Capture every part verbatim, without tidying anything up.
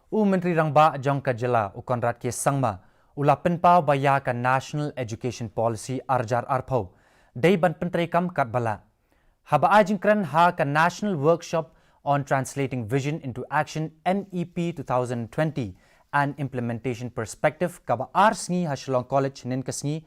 U Myntri Rangbah jong ka jylla u Conrad K Sangma u la pynpaw ba ïa ka National Education Policy ar hajar arphew dei ban pyntreikam katba lah. Haba ai jingkren ha ka National Workshop on Translating Vision into Action, N E P two thousand twenty, an Implementation Perspective, kaba ar sngi ha Shillong College hynnin ka sngi,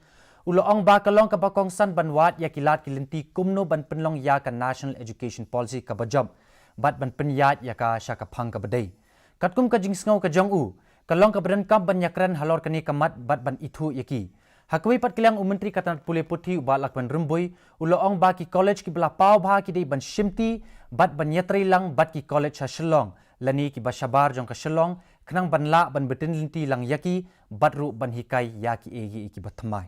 u la ong ba ka long kaba kongsan ban wad ïa ki lad ki lynti kumno ban pynlong ïa ka National Education Policy kaba jop bad ban pynïaid ïa ka sha ka phang kaba dei. Katkum ka jingsngew ka jong u, ka long kaba donkam ban ïakren halor kane ka mat bad ban ithuh ïa ki. Ha kawei pat ka liang, u Myntri ka tnad pule puthi u Bah Lahkmen Rymbui u la ong ba ki college kiba la paw bha ki dei ban shimti bad ban ïatreilang bad ki college ha Shillong lane kiba shabar jong ka Shillong, khnang ban lah ban btin lynti lang ïa ki bad ruh ban hikai ïa kiei kiei kiba thymmai.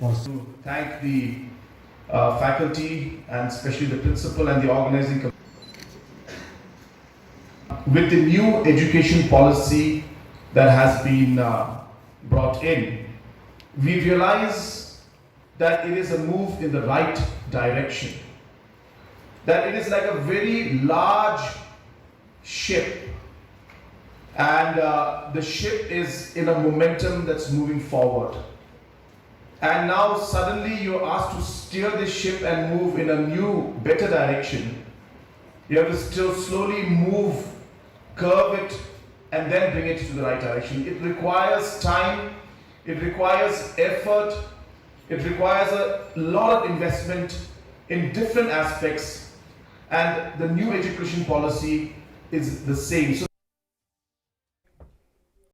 To thank the uh, faculty and especially the principal and the organizing committee. With the new education policy that has been uh, brought in, we realize that it is a move in the right direction. That it is like a very large ship, and uh, the ship is in a momentum that's moving forward. And now suddenly you're asked to steer the ship and move in a new, better direction. You have to still slowly move, curve it, and then bring it to the right direction. It requires time, it requires effort, it requires a lot of investment in different aspects, and the new education policy is the same. So